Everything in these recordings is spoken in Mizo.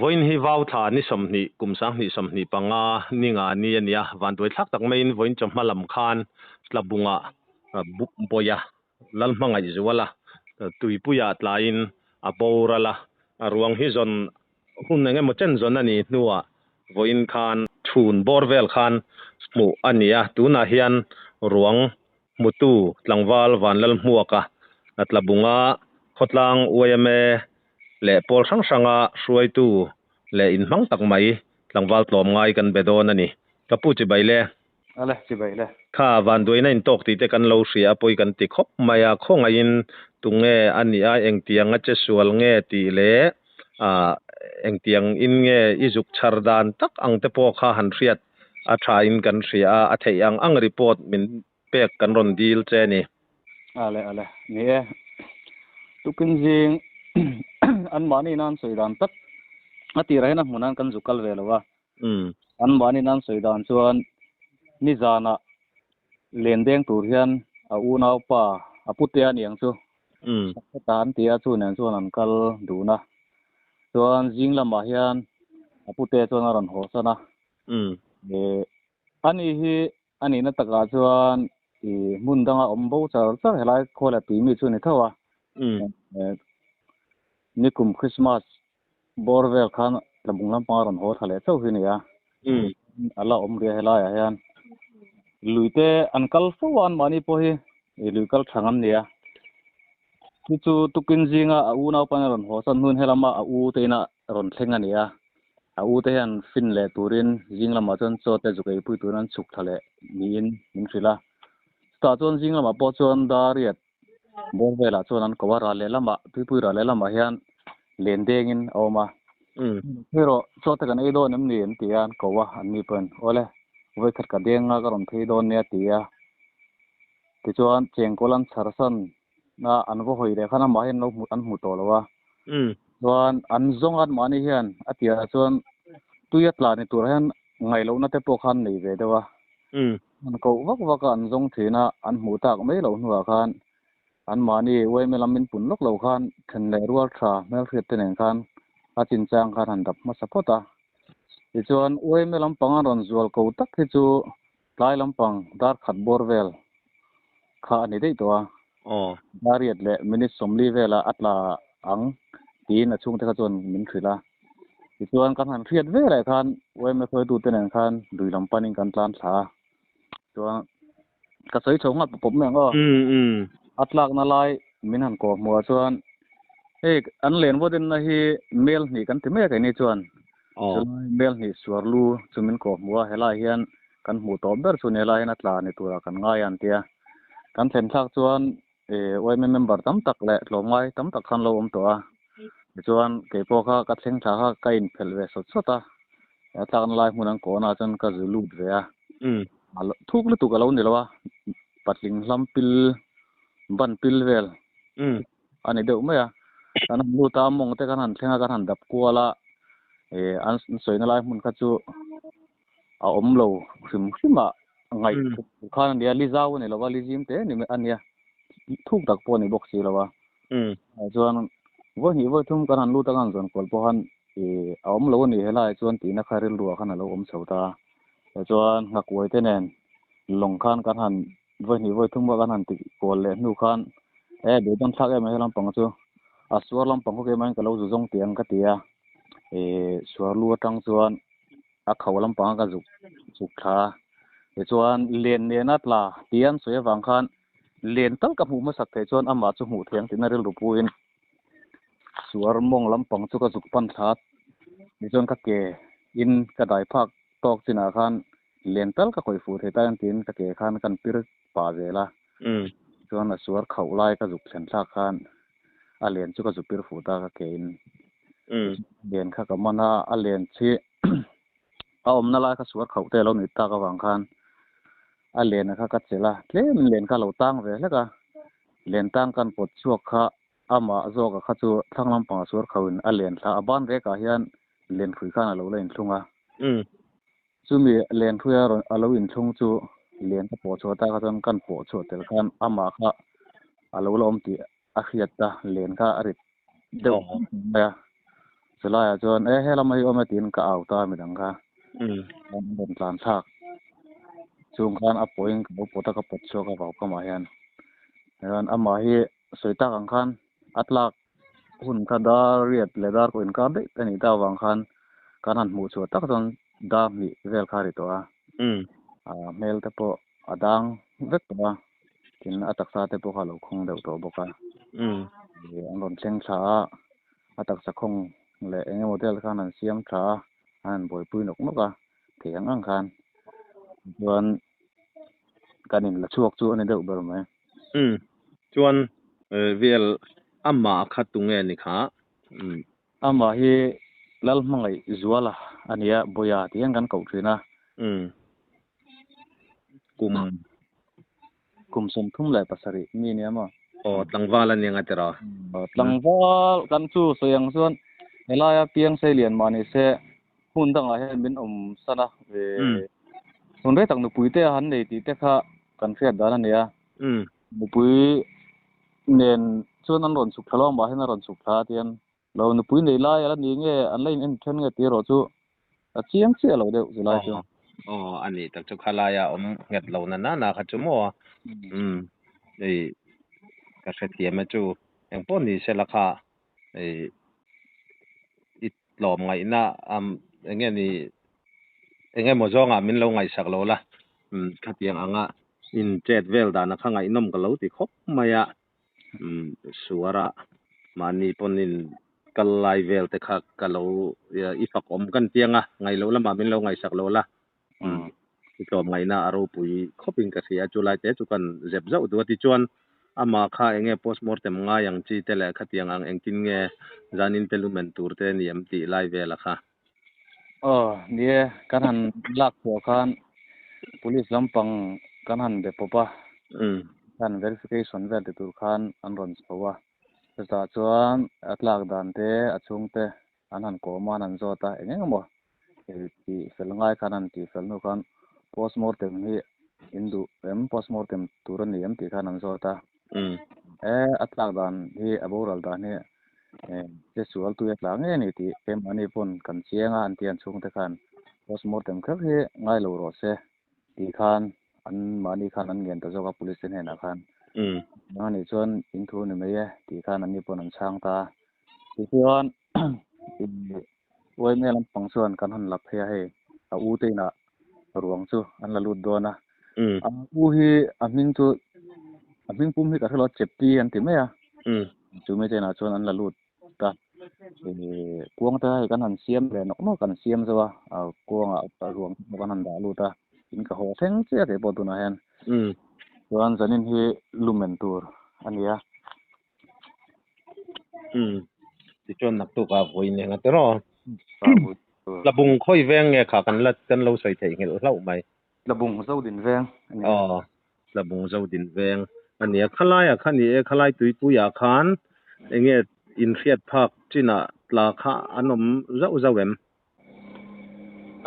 Vawiin hi vau thla ni 20 kum 2025 ni nga ni a ni a, vanduai thlak tak maiin vawiin chawhma lam khan Tlabunga Bawia Lalhmangaihzuala tuipuiah tlaiin a boral a, a ruang hi zawn hun eng emaw chen zawn a nih hnuah vawiin khan chhun bawr vel khan hmuh a ni a, tunah hian ruang hmutu tlangval Vanlalhmuaka Tlabunga khawtlang yma leh pawl hrang hranga hruaitu leh inhmang tak mai tlangval tlawm ngai kan be dawn a ni. Ka pu chibai le. Ale, chibai le. Kha vanduaina intawk tih te kan lo hria a pawi kan ti khawp mai a, khawngaihin tunge a nih a, engtiang a che sual nge tih leh ah engtiang in nge i zuk chhar dan tak ang te pawh kha han hriat a tha in kan hria a, a theih ang ang report min pek kan rawn dil che a ni. Ale, ale. Ni e. Tukin zing an mahni nan sawi dan tak a tirah hian a hmun an kan zuk kal ve lo a. An mahni nan sawi dan chuan nizanah len deng tur hian a unaupa a putea niang chu heta an ti a, chu nen chuan an kal dun a. Chuan zing lamah hian a putea chuan a rawn haw san a. Ani hi A nihna takah chuan i hmun danga awm bo char char helai khuala tui mi chu a ni tho a. Nikum Christmas bawr vel khan Tlabung lampanga rawn haw thla leh chauh hi a ni a. A la awm ria helaiah hian luite an kal fo a, anmahni pawh hi lui kal tha ngam nia. Chu chu tukin zinga a unau pawn a rawn haw san hnuin helama a u te ina rawn thleng a ni a. A u te hian fin leh turin zing lamah chuan chaw te zuk eipui turin an chhuk thla leh niin min hrilh a. Chutah chuan zing lamah pawh chuan Dariat bawr velah chuan an ko a, ral lehlamah tuipui ral lehlamah hian len dengin a awm a. Hei rawh chaw te kan ei dawn em ni an ti a, an ko a, an ni pawhin awle vawikhat ka deng a ka rawn phei dawn nia a ti a. Tichuan chengkawl an chhar san a an va hawi leh khan amah hian lo hmu an hmu tawh lo a. Chuan an zawng a mahni hian a tirah chuan tui a tla ni turah hian ngaihlohna te pawh khan nei ve deuh a. An koh vak vak a an zawng thin a an hmuh tak mai loh hnuah khan an mahni uaime lam min pun lawk lo khan then leh rual tha hmelhriat te nen khan a chinchang khan han dap hmasa phawt a. Tichuan uaime lampang an rawn zual ko tak hi chu Tlai lampang dar khat bawr vel kha a ni daih tawh a. Dar riat leh minute 40 velah a tla ang tiin a chhungte kha chuan min hrilh a. Tichuan kan han hriat ve leh khan yma hruaitute nen khan lui lam panin kan tlan thla a. Chuan ka sawi chho nghal pawp pawp mai ang aw. A tlakna lai min han kawh hmuh ah chuan hei an len vaw denna hi mel hnih kan ti mai a keini chuan. Chulai mel hnih suar lu chu min kawh hmuh a, helai hian kan hmuh tawh ber chu ni helai hian a tla ni turah kan ngai a an ti a. Kan thlen thlak chuan yma member tam tak leh tlawmngai tam tak khan lo awm tawh a. Tichuan keipawh kha ka thleng thla kha ka inphelh ve sawt sawt a, a tlakna lai hmun an kawhna ah chuan ka zu lut ve a. Thuk lutuk a lo ni lo a, patling hlam pil ban pil vel a ni deuh mai a. Kan han lut a, mawng te kan han thleng a, kan han dap kual a, an sawina lai hmun kha chu a awm lo hrim hrim a, ngaih khan a nia, li zau a ni lo a, li zim te ni a nia, thuk tak pawh a ni bawk si lo a. Chuan vawi hnih vawi thum kan han lut a, kan han zawn kual pawh khan a awm lo a ni helai chuan tihna kha rilruah khan a lo awm chho ta a. Tichuan nghakuai te nen lawng khan kan han vawi hnih vawi thum kan han ti kual leh hnu khan e beidawn thlak em mai he lampang chu a suar lampang khaw kemah hian ka lo zu zawng tih ang ka ti a, suar lu atang chuan a kho lampang ka zuk zuk thla a, tichuan len nena tla tih an sawi avang khan len tal ka hmuh hmasak theih chuan amah chu hmuh theih ang tihna rilru puiin suar mawng lampang chu ka zuk pan thla a, tichuan ka ke in ka dai phak tawk chinah khan len tal ka khawih fuh thei ta em tiin ka ke khan kan pir pah zel a, chuan a suar khauh lai ka zuk thlen thlak khan a len chu ka zu pir fuh ta ka ke in len kha ka man a, a len chi a awmna lai kha suar khauh te a lo nih tak avang khan a len kha ka chelh a, tlem len kha a lo tang ve hlek a, len tang kan pawt chhuak kha amah zawka kha chu thlang lampangah suar khauhin a len thla a, ban rekah hian len hrui khan a lo la inthlung a. Chumi len hruia rawn a lo inthlung chu len ka pawh chhuah ta kha chuan kan pawh chhuah tel khan amah kha a lo la awm tih a hriat a, len kha a rit deuh mai a. Chulaiah chuan e he lamah hi awm e tiin ka au ta midang kha. An rawn tlan thlak. Chung khan a pawhin ka lo pawt a, ka pawt chhuak a vau kamah hian. Chuan amah hi sawi tak ang khan a tlak hun kha dar riat leh dar pawh inkar daih a nih ta avang khan kan han hmuh chhuah tak chuan dar hnih vel kha a ri tawh a. A hmel te pawh a dang vek tawh a, tin a taksa te pawh kha a lo khawng deuh tawh bawk a. An rawn thleng thla a, a taksa khawng leh eng emaw tel khan an siam tha a, an han buaipui nawk nawk a, thei ang ang khan. Chuan kan in la chhuak chu a ni deuh ber mai. Umm chuan vel amah kha tunge ni kha? Umm. Amah hi Lalhmangaih Zuala a nia, Bawia tih hian kan koh thin a. Umm. Kum. Kum 37 mi nia maw? Aw, tlangval a nia nga tiraw? Aw, tlangval kan chu sawi ang chuan helaia piang sei lian mah ni se hmun dangah hian min awm san a, hun rei tak nupui te a han nei tih te kha kan hriat dan a nia. Nupui nen chuan an rawn chhuk thla lo a, mah hian a rawn chhuk thla a tian lo nupui nei lai a la ni nge an la in en then nge tih erawh chu a chiang chiah lo deuh chu lai chu. Aw a nih tak chu khalaia awm nghet lo na na na kha chu maw umm ei ka hrethiam e chu engpawh ni sela kha ei i tlawm ngaihna am enge ni eng emaw zawngah min lo ngaihsak lo la umm khatiang anga in chet vel dana kha ngaihnawm ka lo ti khawp mai a. Suara mahni pawnin kal lai vel te kha ka lo i fak awm kan tiang a, ngaih loh lamah min lo ngaihsak lo la, i tlawm ngaihna a ropui khawpin ka hria, chu lai te chu kan zep zauh duh a tichuan amah kha eng nge postmortem ngai ang chi te leh khatiang ang engtin nge zanin te lumen tur te ni em tih lai vel a kha. Aw, ni e, kan han lak chhuah khan police lampang kan han be pawp a, khan verification vel ti tur khan an rawn chho a, chutah chuan a tlak dan te a chhungte an han kawm a, an han zawt a, eng eng emaw tih fel ngai khan an tih fel hnu khan postmortem hi in duh em, postmortem tur a ni em tih khan an zawt a, e a tlak dan hi a boral dan hi Che sual tui a tla ngei a ni tih keimahni pawn kan chiang a, an ti an chhungte khan postmortem kher hi ngai lo rawh se tih khan an mahni khan an ngen ta zawk a police te hnenah khan. Nang anih chuan in thu ni mai e tih khan anni pawn an chhang ta a. Tichuan YMA lampang chuan kan han la phei a hei a u te inah ruang chu an la lut dawn a. A u hi a hming chu a hming pum hi ka hre lo a Chepti an ti mai a. Chu mi chenah chuan an la lut ta. Kuang te hei kan han siam leh nawk nawk kan siam zo a, kuangah ruang te pawh kan han dah lut a, in ka haw thleng chiah tih pawh tunah hian. Chuan zanin hi lumen tur a ni a. Tichuan naktukah vawiin eng a ti rawh. Tlabung khawi veng nge kha kan la kan lo sawi theih nghilh hlauh mai. Tlabung zo din veng a ni. Aw, Tlabung zo din veng a ni a. Khalaiah kha ni e, khalai tuipuiah khan enge inhriat phak chinah tla kha an awm zauh zauh em?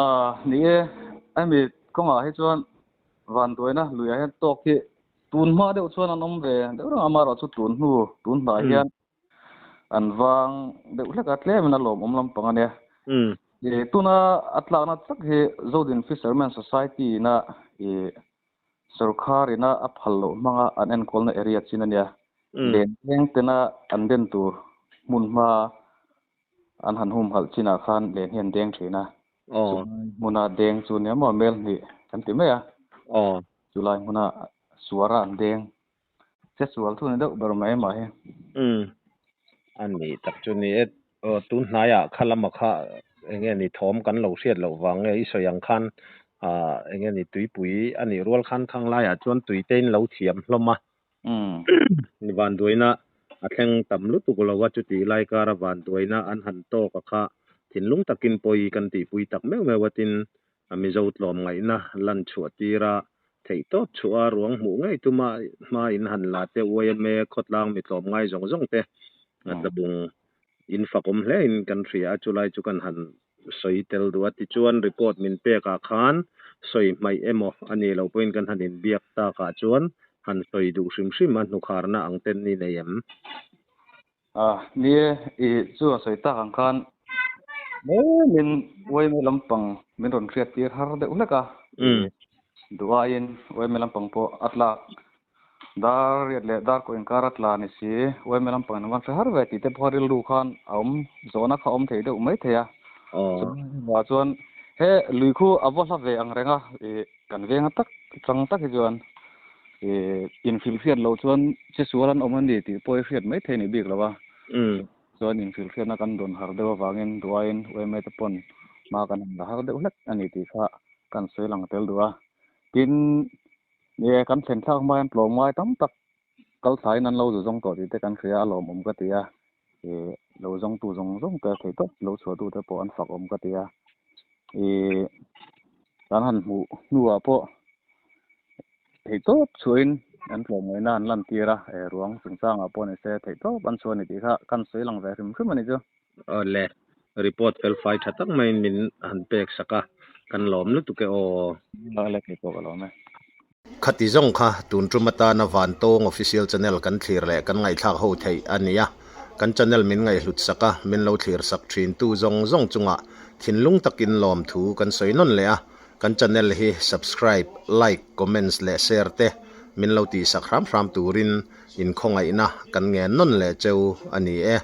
Aw, ni e, hemi kawngah hi chuan vanduaina luiah hian tawk hi tun hma deuh chuan an awm ve deuh reng a, amaherawhchu tun hnu tun hnai hian An vang deuh hlek a, tlemin a lawmawm lampang a nia. Tuna a tlakna tak hi Zodin Fishermen Society ina sorkar ina a phal loh hmanga an enkawlna area chin a nia. Len leng tena an den tur hmun hma an han humhalh chinah khan len hi an deng thin a. Chulai hmuna deng chu nia maw mel hnih kan ti mai a. Chulai hmuna suara an deng Che sual thu ni deuh ber mai mah hi. Umm. A ni tak chu ni e. Aw tun hnaiah kha lama kha eng nge ni thawm kan lo hriat loh vang nge i sawi ang khan ah eng nge ni tuipui a nih rual khan khang laiah chuan tuite in lo thiam hlawm a. Umm. Vanduaina a thleng tam lutuk lo a chutih lai kara vanduaina an han tawk a kha thinlung takin pawi kan tihpui tak meuh meuh a tin A Mizo tlawmngaihna lan chhuah tira theih tawp chhuah a ruang hmuh ngei tuma hma in han la te YMA khawtlang mi tlawmngai zawng zawng te tlabung in fakawm hle in kan hria a, chulai chu kan han sawi tel duh a. Tichuan report min pek ah khan sawi hmaih emaw a nih loh pawhin kan han inbiak tak ah chuan han sawi duh hrim hrim a hnukharna ang ten ni nei em? Ni e, i chu a sawi tak ang khan. Tlemin uaime lampang min rawn hriat tir har deuh hlek a, duh aiin uaime lampang pawh a tlak dar riat leh dar kaw inkar a tla ni si, uaime lampang in an hre har ve tih te pawh rilru khan a awm zawhna kha a awm thei deuh mai thei a. Chuvangah chuan he lui khu a va hla ve ang reng a, kan venga tak chang tak hi chuan inhrilh hriat loh chuan che sual an awm a ni tih pawh i hriat mai thei ni bik lo a. Chuan inhrilh hriatna kan dawn har deuh avangin duaiin UMA te pawn hma kan han la har deuh hlek a ni tih kha kan sawi lang tel duh a. Tin, e kan thlen thlak hma hian tlawm ngai tam tak kal thlaiin an lo zu zawng tawh tih te kan hria a lawmawm ka ti a. E lo zawngtu zawng zawng te theih tawp lo chhuahtute pawh an fak awm ka ti a. E kan han hmuh hnuah pawh Theihtawp chhuahin an tlawmngaihna an lantir a, e ruang chungchangah pawh ni se theihtawp an chhuah a ni tih kha kan sawi lang ve hrim hrim a ni chu. Awle, report fel fai tha tak maiin min han pek sak a, kan lawm lutuk e aw. Awle, kei pawh ka lawm e. Khati zawng kha tun tum atana Vantawng Official Channel kan thlir leh kan ngaihthlak ho theih a ni a, kan channel min ngaihhlut sak a, min lo thlir sak thin tu zawng zawng chungah thinlung takin lawmthu kan sawi nawn leh a, Kan channel hi subscribe, like, comments leh share te min lo tihsak hram hram turin inkhawngaihna kan ngen nawn leh cheu a ni e.